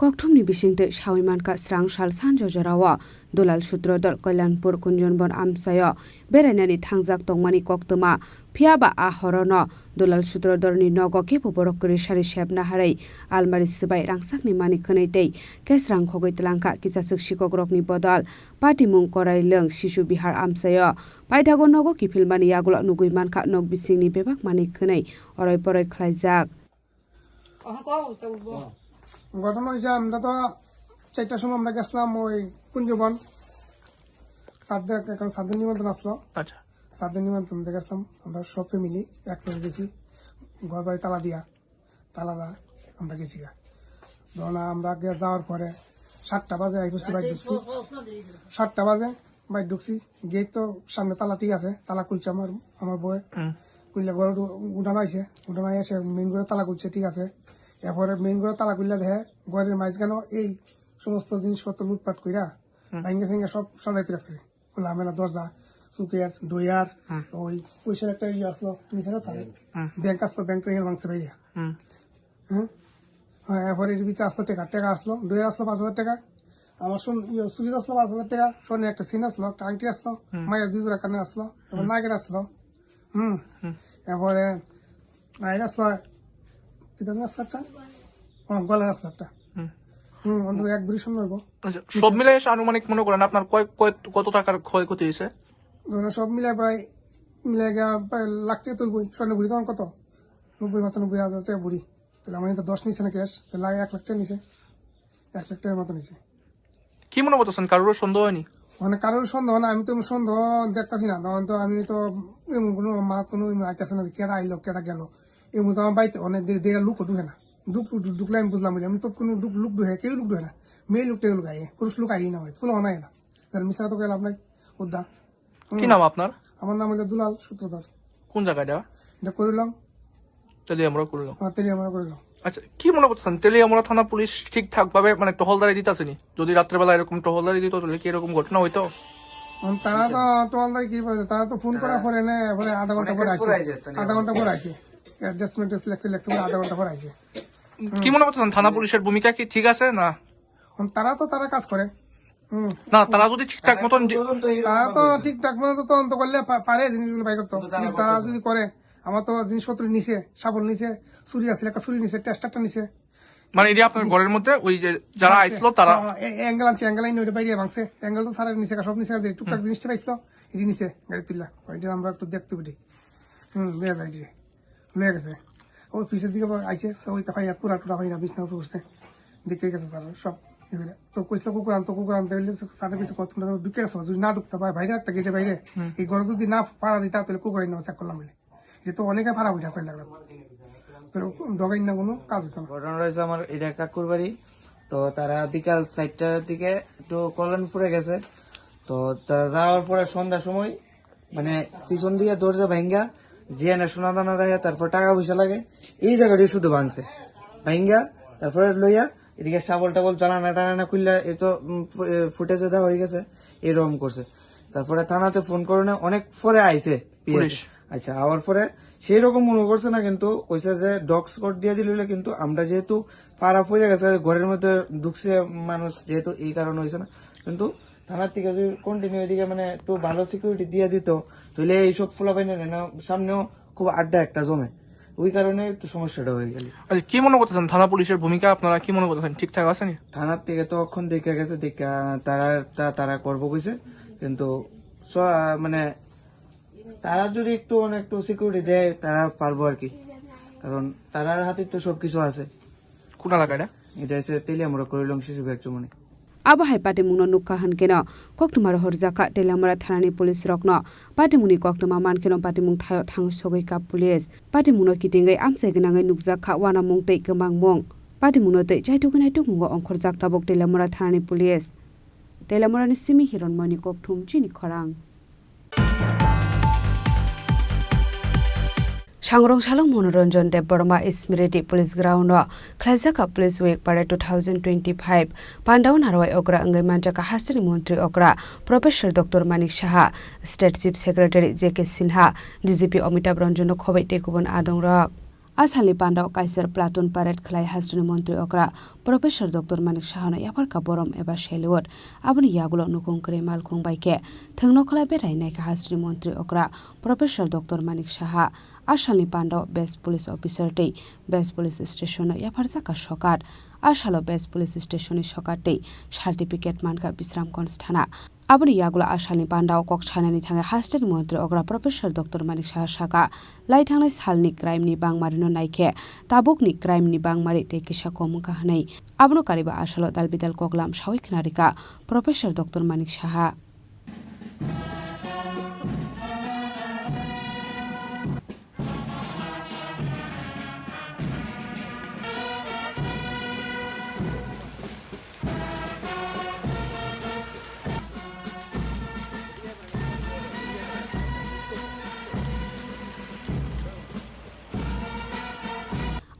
Kokthumni bisingtwi sawi mankha srang sal sanjo jorao Dulal Sutrodor Kalyanpur Kunjonbon amchaio berainani thangjak tongmani koktwma. Phiya ba a horono Dulal Sutrodorni nogo kebo borok kwrwi sari sepna harwi almari swbai rangchakni mani khwnwi tei cash rang khogwi twlangkha kisachwk sikokrokni bodol patimung Korailwng Sisu Bihar amchaio. Paithago nogo kiphilmani yagulo nugwi mankha nok bisingni bebak mani khwnwi oroi poroi khlaijak. ঘটনা হয়েছে, আমরা তো চারটার সময় আমরা গেছিলাম ওই কুঞ্জবন, সাদ্দের, এখন সাদ্দের নিমন্ত্রণ আসলো। আচ্ছা। সাদ্দের নিমন্ত্রণ দিয়ে গেছিলাম আমরা সব ফ্যামিলি, এক লগে গেছি, ঘর বাড়ি তালা দিয়া, তালা দা আমরা গেছি গা। ধরো না, আমরা আগে যাওয়ার পরে সাতটা বাজে আইসি বাইক ঢুকছি, সাতটা বাজে বাইক ঢুকছি, গেট তো সামনে তালা ঠিক আছে, তালা খুলছে আমার, আমার বউয়ে। হুম। খুললে ঘরে উঠো-, উঠানো আইছে, উঠানো এসে মেইন ঘরে তালা খুলছে, ঠিক আছে। এরপরে মেইন ঘরে তালা খুললে দেখে ঘরের মাঝখানে এই সমস্ত জিনিসপত্র লুটপাট কইরা হুম। ভাঙ্গে সিঙ্গে সব সাজাইতে রাখছে। খোলামেলা দরজা, সুকেস, ডয়ার, হুম। ওই পয়সার একটা ইয়ে আসলো, নিচে না স্যার? হুম। ব্যাংক আসলো, ব্যাংক থেকে ভাঙছে ভাইয়া। হুম। হ্যাঁ? হ্যাঁ, এরপরে এর ভিতরে আসলো টাকা, টাকা আসলো, ডয়ার আসলো পাঁচ হাজার টাকা। আমার সোন-, ইয়ে, সুকেস আসলো পাঁচ হাজার টাকা, স্বর্ণের একটা চেইন আসলো, একটা আংটি আসলো, হুম। মায়ের দুই জোড়া কানে আসলো, এবার হুম। নাগের আসলো। হুম। হুম। এরপরে আর আসলো, কি জানি আসলো একটা? ও, গলার আসলো একটা। হুম। হুম, অন্তত এক ভরি স্বর্ণ হইব। আচ্ছা, সব মিলাই এসে আনুমানিক মনে করেন আপনার কয়, কয়, কত টাকার ক্ষয়ক্ষতি হয়েছে? ধরুন, সব মিলাই প্রায়, মিলাই গিয়া প্রায় লাখ টাকা তুলবই। স্বর্ণ ভরি তখন কত? নব্বই পঁচানব্বই হাজার টাকা ভরি। তাহলে আমার কিন্তু দশ নিছে না ক্যাশ, তাহলে এক লাখ টাকা নিছে, এক লাখ টাকার মতো নিছে। কি মনে করতেছেন, কারোর সন্দেহ হয়নি? মানে, কারোর সন্দেহ না, আমি তো সন্দেহ দেখতাছি না। তখন তো আমি তো এমন কোনো মাত কোনো এমন আইতাছে না যে কেডা আইলো, কেডা গেল। এমন তো আমার বাড়িতে অনেক দে-, দেড় লোক ঢুকে না। ঢুক-, ঢুক-, ঢুকলে আমি বুঝলাম, আমি তো কোনো ঢুক-, লোক ঢুকে, কেউ লোক ঢুকে না। মেয়ে লোক টেয়ে লোক আইয়ে, পুরুষ লোক আইয়ে না, ভাই, কোনো অনায় না। তাহলে মিশা তো গেলাম নাই, উদ্দা। কি নাম আপনার? আমার নাম হলো দুলাল সূত্রধর। কোন জায়গা এটা? এটা করিলাম। তেলিয়ামুড়া করিলাম। হ্যাঁ, তেলিয়ামুড়া করিলাম। আচ্ছা, কি মনে করতেছেন, তেলিয়ামুড়া থানা পুলিশ ঠিকঠাক ভাবে, মানে, টহলদারি দিতেছে নি? যদি রাত্রেবেলা এরকম টহলদারি দিত, তাহলে কি এরকম ঘটনা হইতো? এখন তারা তো টহলদারি কি বলে, তারা তো ফোন করার পরে না, পরে আধা ঘন্টা পরে আসে। আধা ঘন্টা পরে আসে। অ্যাডজাস্টমেন্ট লেখছে, লেখছে বলে আধা ঘন্টা পরে আসে। কি মনে করতেছেন, থানা পুলিশের ভূমিকা কি ঠিক আছে না? এখন তারা তো তারা কাজ করে। হুম। না, তারা যদি ঠিকঠাক মতন যে- তদন্ত এইরকম তারা তো ভাবে হয়েছে। ঠিকঠাক মতো তদন্ত করলে পা-, পারে জিনিসগুলো বাই করতো। কিন্তু তারা কিন্তু তারা করতেছে না। যদি করে, আমার তো জিনিসপত্র নিছে, শাবল নিছে, ছুরি আছে, একটা ছুরি নিছে, টেস্টারটা নিছে। মানে, এটা আপনার ঘরের মধ্যে ওই যে যারা ভাঙছে। আইছিল তারা? হ্যাঁ, এ-, অ্যাঙ্গেল আনছে, অ্যাঙ্গেল আইনে ওটা বাইরে ভাঙছে। অ্যাঙ্গেল তো সারা নিছে, সব নিছে, যে টুকটাক হুম। জিনিসটা পাইছিল, এটা নিছে, গাড়ি তুললা। ওইটা আমরা একটু দেখতে পারি। হুম, বেশ আইডিয়া। লয়ে গেছে। ওই পিছের দিকে আবার আইছে, সে ওই তো ভাইয়া পুরা টুরা ভাইয়া বিছনা উপরে উঠছে। দেখে গেছে স্যার, সব ইয়ে করে। তো কইছিল কুকুর আনতো, কুকুর আনতে হইলে স্যারের পিছে কত, তোমরা তো ঢুকে গেছো, যদি না ঢুকতে পারে বাইরে একটা গেটে বাইরে, হুম। এই ঘরে যদি না পাড়া দিতা, তাহলে কুকুর আইনে চেক করলাম বলে। এটা তো অনেকে পাড়া বইটা চাই লাগলো। তো ডগাইন না কোনো কাজ হতো না। ঘটনা রয়েছে আমার এটা কাকুর বাড়ি। তো তারা বিকাল চারটার দিকে একটু কল্যাণপুরে গেছে। তো তারা যাওয়ার পরে সন্ধ্যার সময় মানে পিছন দিয়ে দরজা ভাঙ্গা, জিয়ানে সোনা দানা রাখে, তারপর টাকা পয়সা লাগে, এই জায়গাটি শুধু ভাঙছে। ভাঙ্গা, তারপরে লইয়া এদিকে শাবল টাবল টানানা টানানা খুললে, এ তো, উম, ফু-, এ, ফুটেজে দেওয়া হয়ে গেছে, এরকম করছে। তারপরে থানাতে ফোন করে অনেক পরে আইছে পিএস। পুলিশ। আচ্ছা, আওয়ার পরে সেই রকম মনে করছে না, কিন্তু কইছে যে ডগ স্কোয়াড দিয়ে দিলে, কিন্তু আমরা যেহেতু পাড়া পড়ে গেছে, ঘরের মধ্যে ঢুকছে মানুষ, যেহেতু এই কারণে হয়েছে না, কিন্তু থানার থেকে যদি কন্টিনিউ এদিকে মানে একটু ভালো সিকিউরিটি দিয়ে দিত, তাহলে এইসব ফুলাপাইনের না সামনেও খুব আড্ডা একটা জমে, ওই কারণে একটু সমস্যাটা হয়ে গেল। আচ্ছা, কি মনে করতেছেন, থানা পুলিশের ভূমিকা আপনারা কি মনে করতেছেন, ঠিকঠাক আছে নি? থানার থেকে তো অখন দেখে গেছে, দেখে তারা, তা-, তারা করবো কইছে, কিন্তু স-, মানে তারা যদি একটু, মানে, একটু সিকিউরিটি দেয়, তারা পারবো আর কি, কারণ তারার হাতে তো সবকিছু আছে। কোন এলাকা এটা? এটা হচ্ছে তেলিয়ামুড়া করিলং শিশু বিহার চুমনি। Abo hai patimungno nukha hwnkeno koktwma rohorjakha Teliamura thanani police rokno. Patimungni koktwma mankeno patimung thaio thang sogwi kap police. Patimungno kitingwi amchai gwnangwi nukjakha wanamung tei kwmangmung. Patimungno tei chaitugwi naitukmungo ongkhorjak tabuk Teliamura thanani police. Teliamurani simi Hironmoyni kokthum chini khorang. Sangrong salong Monoranjan Debbarma Smriti Police Ground o khlaijak Police Week Parade two thousand twenty-five pandao narwai okra wngwi manjak hasteni montri okra Professor Doctor Manik Saha, State Chief Secretary J K Sinha, D G P Amitabh Ranjan no khobai tei kubun adongrok. A salni pandao kaisa platoon parade khlai hasteni montri okra Professor Doctor Manik Sahano yapharkha borom eba salute. Aboni yagulo nukung kwrwi malkhung bai khe thwngno khlai berai naikha hasteni montri okra Professor Doctor Manik Saha. A salni pandao best police officer tei best police stationno yapharjakha sokat. A salo best police stationni sokat tei certificate mankha Bisramganj thana. Aboni yagulo a salni pandao kok sanani thangwi hasteni montri okra Professor Doctor Manik Saha saka, lai thangnai salni crime ni bangmarino naikhe tabukni crime ni bangmari tei kisa kom wngkha hwnwi. Abono kariba a salo dal bidal koklam sawi khna rikha Professor Doctor Manik Saha.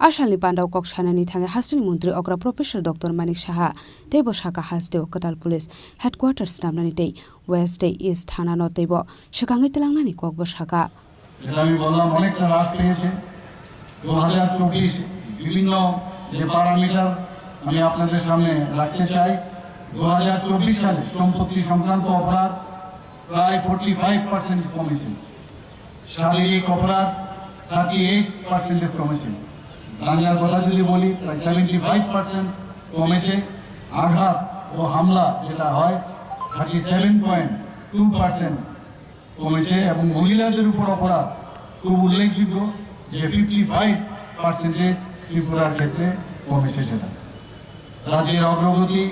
A salni pandao kok sanani thangwi hasteni montri okra Professor Doctor Manik Saha teibo saka hasteo kwtal police headquarters snamnani tei West tei East thanano teibo swkangwi twlangnani kokbo saka. এটা আমি বললাম, অনেকটা হ্রাস পেয়েছে। দু হাজার চব্বিশ বিভিন্ন যে প্যারামিটার আমি আপনাদের সামনে রাখতে চাই, দু হাজার চব্বিশ সালে সম্পত্তি সংক্রান্ত অপরাধ প্রায় ফর্টি ফাইভ পার্সেন্ট কমেছে, শারীরিক অপরাধ থার্টি এইট পার্সেন্টে কমেছে, দাঙ্গার কথা যদি বলি প্রায় সেভেন্টি ফাইভ পার্সেন্ট কমেছে, আঘাত ও হামলা যেটা হয় thirty seven point two percent কমেছে এবং মহিলাদের উপর অপরাধ খুব উল্লেখযোগ্য যে ফিফটি ফাইভ পার্সেন্টেজ ত্রিপুরার ক্ষেত্রে কমেছে। সেটা রাজ্যের অগ্রগতি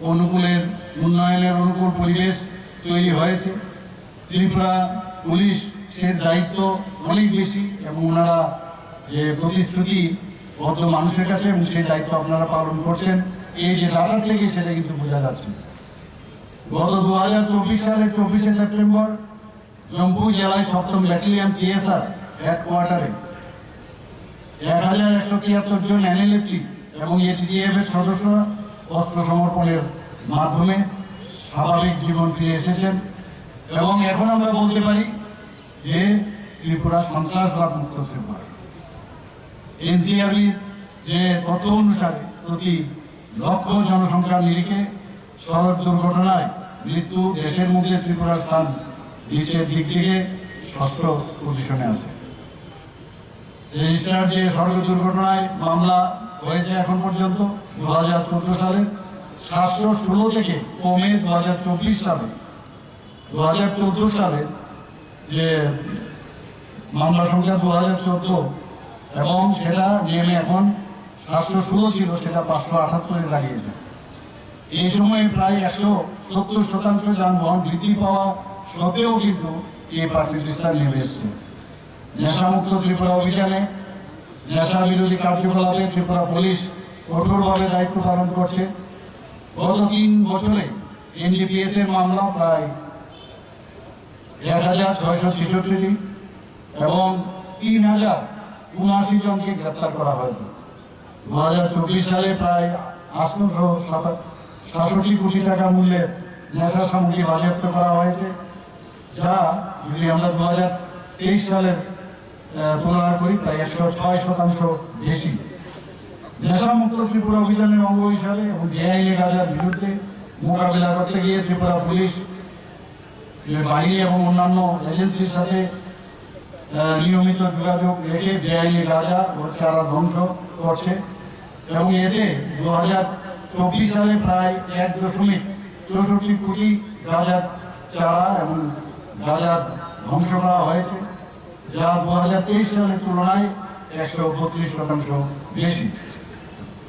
অনুকূলের উন্নয়নের অনুকূল পরিবেশ তৈরি হয়েছে। ত্রিপুরা পুলিশের দায়িত্ব অনেক বেশি এবং ওনারা যে প্রতিশ্রুতিবদ্ধ মানুষের কাছে এবং সেই দায়িত্ব আপনারা পালন করছেন, এই যে ডাটা থেকে সেটা কিন্তু বোঝা যাচ্ছে। গত দু হাজার চব্বিশ সালের চব্বিশে সেপ্টেম্বর জম্পু জেলায় সপ্তম ব্যাটালিয়ন টিএসআর হেডকোয়ার্টারে এক হাজার একশো তিয়াত্তর জন এনএলএফটি এবং এটিটিএফ এর সদস্যরা অস্ত্র সমর্পণের মাধ্যমে স্বাভাবিক জীবন ফিরে এসেছেন। এবং এখন আমরা বলতে পারি যে ত্রিপুরা সন্ত্রাসবাদ মুক্ত ত্রিপুরা। এনসিআরবির যে তথ্য অনুসারে প্রতি লক্ষ জনসংখ্যার নিরিখে সড়ক দুর্ঘটনায় মৃত্যু দেশের মধ্যে ত্রিপুরার স্থান বিশ্বের দিক থেকে ষষ্ঠ পজিশনে আছে। রেজিস্টার্ড যে সড়ক দুর্ঘটনায় মামলা হয়েছে এখন পর্যন্ত দু হাজার চোদ্দ সালে সাতশো ষোলো থেকে কমে দু হাজার চব্বিশ সালে, দু হাজার চোদ্দ সালে যে মামলা সংখ্যা দু হাজার চোদ্দ এবং সেটা নেমে এখন সাতশো ষোলো ছিল, সেটা পাঁচশো আটাত্তরে দাঁড়িয়েছে। এই সময়ে প্রায় একশো সত্তর শতাংশ যানবাহন বৃদ্ধি পাওয়া সত্ত্বেও কিন্তু এই পার্সেন্টেজটা নেমে এসছে। নেশামুক্ত ত্রিপুরা অভিযানে নেশা বিরোধী কার্যকলাপে ত্রিপুরা পুলিশ কঠোরভাবে দায়িত্ব পালন করছে। গত তিন বছরে এনডিপিএস এর মামলা প্রায় এক হাজার ছয়শো ছেষট্টিটি এবং তিন হাজার উনআশি জনকে গ্রেপ্তার করা হয়েছে। দু হাজার চব্বিশ সালে প্রায় আটশোশো সাতাশি কোটি টাকা মূল্যের নেশা সামগ্রী বাজেয়াপ্ত করা হয়েছে, যা যদি আমরা দু হাজার তেইশ সালের, আহ, তুলনা করি, প্রায় একশো ছয় শতাংশ বেশি। নেশামুক্ত ত্রিপুরা অভিযানের অঙ্গ হিসাবে এবং বেআইনি গাঁজার বিরুদ্ধে মোকাবিলা করতে গিয়ে ত্রিপুরা পুলিশ বাহিনী এবং অন্যান্য এজেন্সির সাথে, আহ, নিয়মিত যোগাযোগ রেখে বেআইনি গাঁজা ও চারা ধ্বংস করছে এবং এতে দু হাজার চব্বিশ সালে প্রায় এক দশমিক চৌষট্টি কোটি গাঁজার চারা এবং গাঁজা ধ্বংস করা হয়েছে, যা দু হাজার তেইশ সালের তুলনায় একশো বত্রিশ শতাংশ বেশি।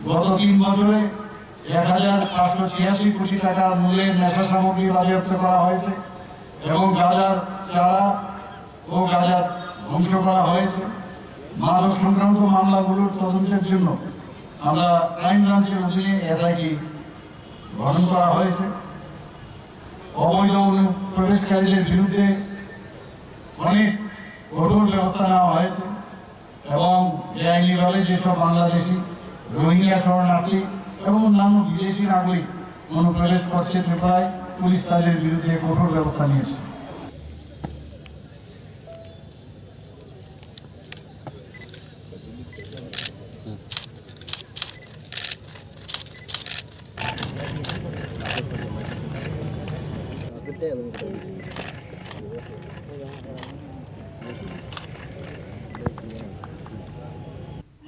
গত তিন বছরে এক হাজার পাঁচশো ছিয়াশি কোটি টাকা মূল্যের নেশা সামগ্রী বাজেয়াপ্ত করা হয়েছে এবং গাঁজার চারা ও গাঁজা ধ্বংস করা হয়েছে। মাদক সংক্রান্ত মামলাগুলোর তদন্তের জন্য আমরা ক্রাইম ব্রাঞ্চের অধীনে এসআইটি গঠন করা হয়েছে। অবৈধ অনুপ্রবেশকারীদের বিরুদ্ধে অনেক কঠোর ব্যবস্থা নেওয়া হয়েছে এবং বেআইনিভাবে যেসব বাংলাদেশি, রোহিঙ্গা শরণার্থী এবং অন্যান্য বিদেশি নাগরিক অনুপ্রবেশ করছে ত্রিপুরায়, পুলিশ তাদের বিরুদ্ধে কঠোর ব্যবস্থা নিয়েছে।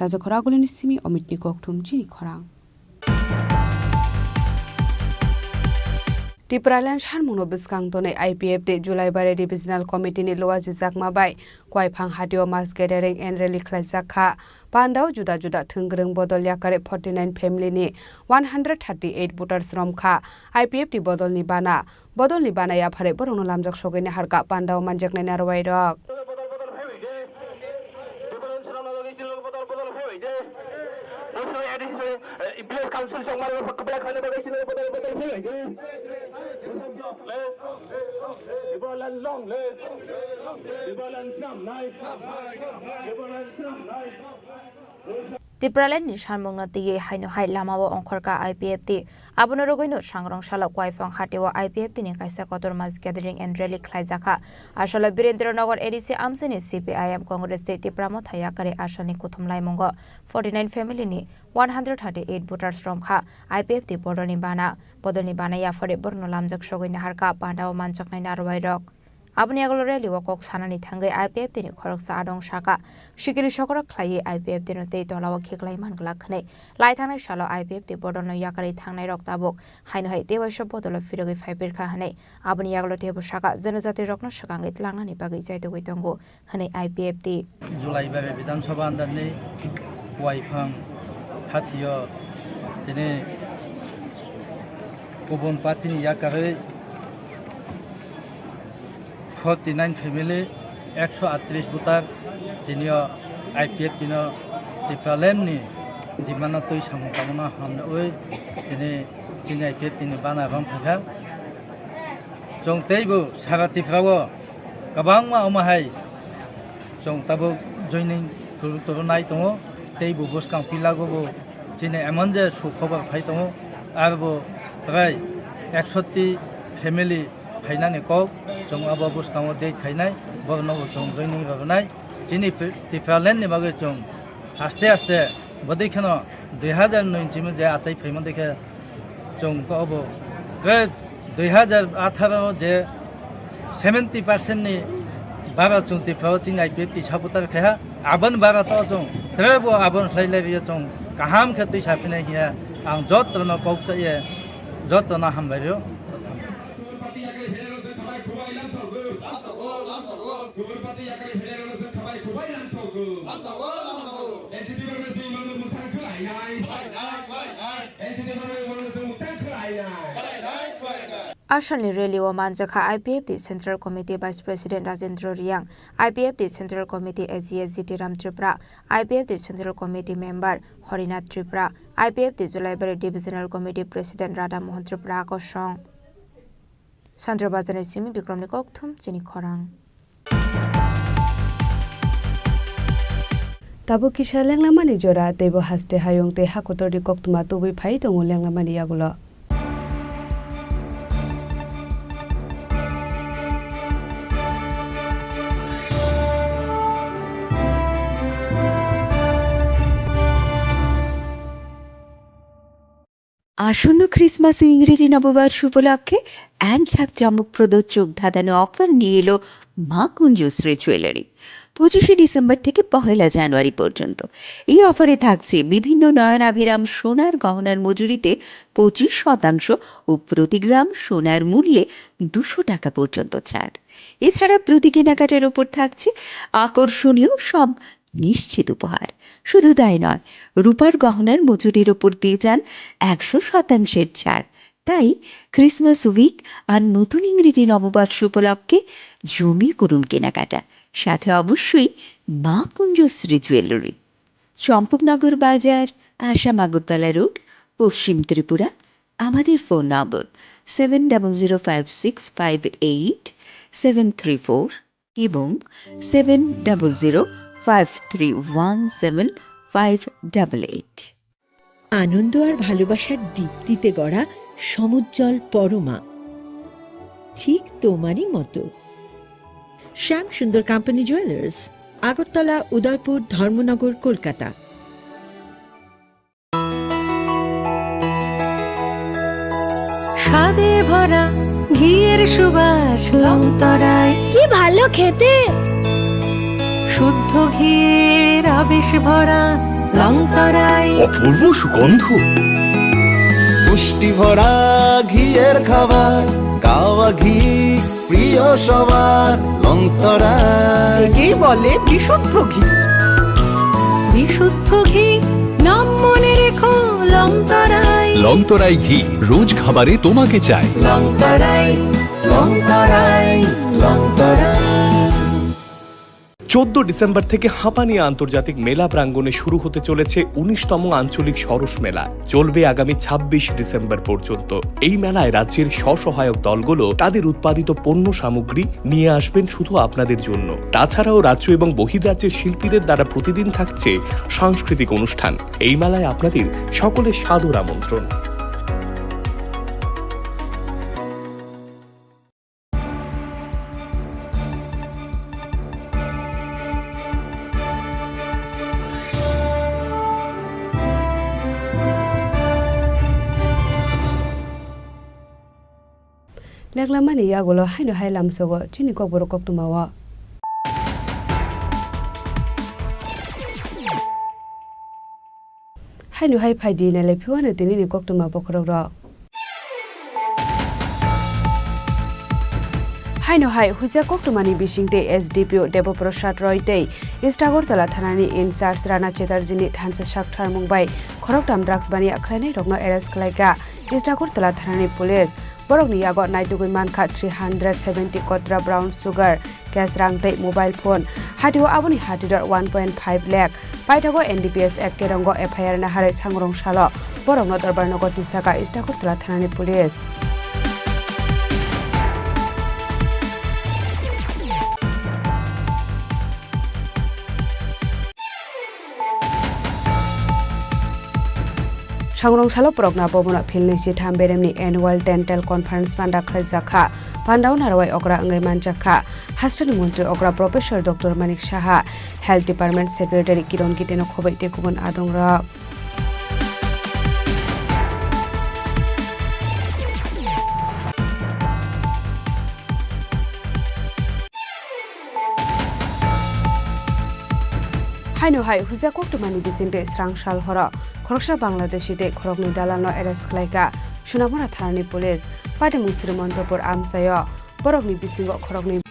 Raja Khoragulini simi Omitni kokthum chini khorang. Tipraland sanmungno bwskang tonwi I P F T Julaibari Divisional Committee ni luajijakma bai Kwaiphang hatio mass gathering and rally khlaijak kha. Pandao juda juda thwngkwrwng bodol yakarwi forty nine family ni one hundred thirty eight voters romkha. I P F T bodolni bana, bodolni bana yaphare borokno lamjak sogwi naharkha pandao manjaknai narwai rok. Tipraland ni sanmungno twiwi haino hai lamao ongkhorkha I P F T. Abono rwgwino sangrong salo Kwaiphang hatio I P F T ni kaisa kotor mass gathering and rally khlaijakha. Asalo Birendra Nagar A D C amchaini C P I M Congress tei Tipra Motha yakarwi asalni kuthum laimungo forty nine family ni one hundred thirty eight voters romkha I P F T bodolni bana. Bodolni bana yaphare borokno lamjak sogwi naharkha pandao manjaknai narwai rok. Aboni yagulo rally o kok sanani thangwi I P F T ni khoroksa adong saka, sikiri sokora khlaiwi I P F T no tei tolao khiklai man glak hwnwi lai thangnai salo I P F T bodolno yakarwi thangnai rok tabuk haino hai tei waisa bodolo phirogwi phai pirkha hwnwi aboni yagulo teibo saka, janajati rokno swkangwi tlangnani bagwi chaitugwi tongo hwnwi I P F T. Julaibari Bidhan Sabha under ni Kwaiphang hatio tini kubun party ni yakarwi forty nine family, ekso atris voter, tinio I P F T no Tipraland ni demand no twi samung tangmano hamnwi tini chini I P F T ni bana rom phaikha. Chwng teibo sara Tripura o kwbangma omo hai chwng tabuk joining turu turu nai tongo, teibo bwskang pilago bo chini emon je sukhobor phai tongo, arbo prai eksoti family phainani kok, chwng abo bwskango date khainai, borokno bo chwng joining rwnai. Chini Tri-, Tipraland ni bagwi chwng aste aste bodei kheno dui hazar noi chimi je achai phaima dekhe chwng to obo. Khe dui hazar atharo je seventy percent ni bara chwng Tripura o chini I P F T supporter khe ha, aboni bara to chwng khe bo aboni khlai lai rio chwng kaham khe twi saphinai hiya ang jotono kok sa ye jotono hambai rio. Asalni rally o manjakha I P F T Central Committee Vice President Rajendra Reang, I P F T Central Committee A G S G T Ram Tripura, I P F T Central Committee Member Horinath Tripura, I P F T Julaibari Divisional Committee President Radha Mohan Tripura kosong. Chandra Bazar ni simi Bikram ni kokthum chini khorang. Tabuk kisa lenglamani jora, teibo haste hayung tei hakotorni koktwma tubui phai tongo lenglamani yagulo. আসন্ন ক্রিসমাস ও ইংরেজি নববর্ষ উপলক্ষে এক ঝাঁক চমকপ্রদ চোখ ধাঁধানো অফার নিয়ে এলো মা কুঞ্জশ্রী জুয়েলারি। পঁচিশে ডিসেম্বর থেকে পহেলা জানুয়ারি পর্যন্ত। এই অফারে থাকছে বিভিন্ন নয়নাভিরাম সোনার গহনার মজুরিতে পঁচিশ শতাংশ ও প্রতি গ্রাম সোনার মূল্যে দুশো টাকা পর্যন্ত ছাড়। এছাড়া প্রতি কেনাকাটার ওপর থাকছে আকর্ষণীয় সব নিশ্চিত উপহার। শুধু তাই নয়, রূপার গহনার মজুরির ওপর দিয়ে যান একশো শতাংশের ছাড়। তাই ক্রিসমাস উইক আর নতুন ইংরেজি নববর্ষ উপলক্ষে জমিয়ে করুন কেনাকাটা, সাথে অবশ্যই মা কুঞ্জশ্রী জুয়েলারি, চম্পকনগর বাজার, আসাম আগরতলা রোড, পশ্চিম ত্রিপুরা। আমাদের phone number seven double zero five six five eight seven three four এবং seven double zero five three one seven five double eight. আনন্দ আর ভালোবাসার দীপ্তিতে গড়া সমুজ্জ্বল পরমা, ঠিক তোমারই মতো। শ্যাম সুন্দর কোম্পানি জুয়েলার্স, আগরতলা, উদয়পুর, ধর্মনগর, কলকাতা। স্বাদে ভরা ঘিয়ের সুবাস লংতরায়। কি ভালো খেতে! শুদ্ধ ঘিয়ের আবেশ ভরা লংতরায়। অপূর্ব সুগন্ধ। পুষ্টি ভরা ঘিয়ের খাবার, গাওয়া ঘি প্রিয় সবার লংতরায়। একেই বলে বিশুদ্ধ ঘি। বিশুদ্ধ ঘি, নাম মনে রেখো লংতরায়। লংতরাই ঘি, রোজ খাবারে তোমাকে চাই। লংতরায়, লংতরায়, লংতরায়। চোদ্দ ডিসেম্বর থেকে হাঁপানিয়া আন্তর্জাতিক মেলা প্রাঙ্গণে শুরু হতে চলেছে উনিশতম আঞ্চলিক সরস মেলা। চলবে আগামী ছাব্বিশ ডিসেম্বর পর্যন্ত। এই মেলায় রাজ্যের স্বসহায়ক দলগুলো তাদের উৎপাদিত পণ্য সামগ্রী নিয়ে আসবেন শুধু আপনাদের জন্য। তাছাড়াও রাজ্য এবং বহির্রাজ্যের শিল্পীদের দ্বারা প্রতিদিন থাকছে সাংস্কৃতিক অনুষ্ঠান। এই মেলায় আপনাদের সকলের সাদর আমন্ত্রণ। Leklamani yagulo haino hai lamsogo chini kokborok koktwmao. Haino hai phaidi nailai phiwano tinini koktwma bokhorokrok. Haino hai huijak koktwmani bisingtwi S D P O Debo Prasad Roy tei East Agartala thanani in charge Rana Chatterjee-ni thansa sak tharmung bai khoroktham drugs baniya khlainairokno arrest khlaikha East Agartala thanani police. Borokni yago naitugwi mankha three hundred seventy kotra brown sugar, cash rang tei mobile phone. Hatio aboni hatidor one point five lakh. Paithago N D P S Act kerongo F I R naharwi sangrong salo borokno dorbar nogo tisaka East Agartala thanani police. Sangrong salo Progna Bhavan-o philnwi sitham beremni annual dental conference panda khlaijakha. Pandao narwai okra wngwi manjakha hasteni montri okra Professor Doctor Manik Saha, Health Department Secretary Kiron Giteno khoboi tei kubun adongrok. Haino hai huijak koktwmani bisingtwi srang sal horo khoroksa Bangladeshi tei khoroknwi dalalno arrest khlaikha Sonamura thanani police. Patimung Srimantopur amchaio borokni bisingo khoroknwi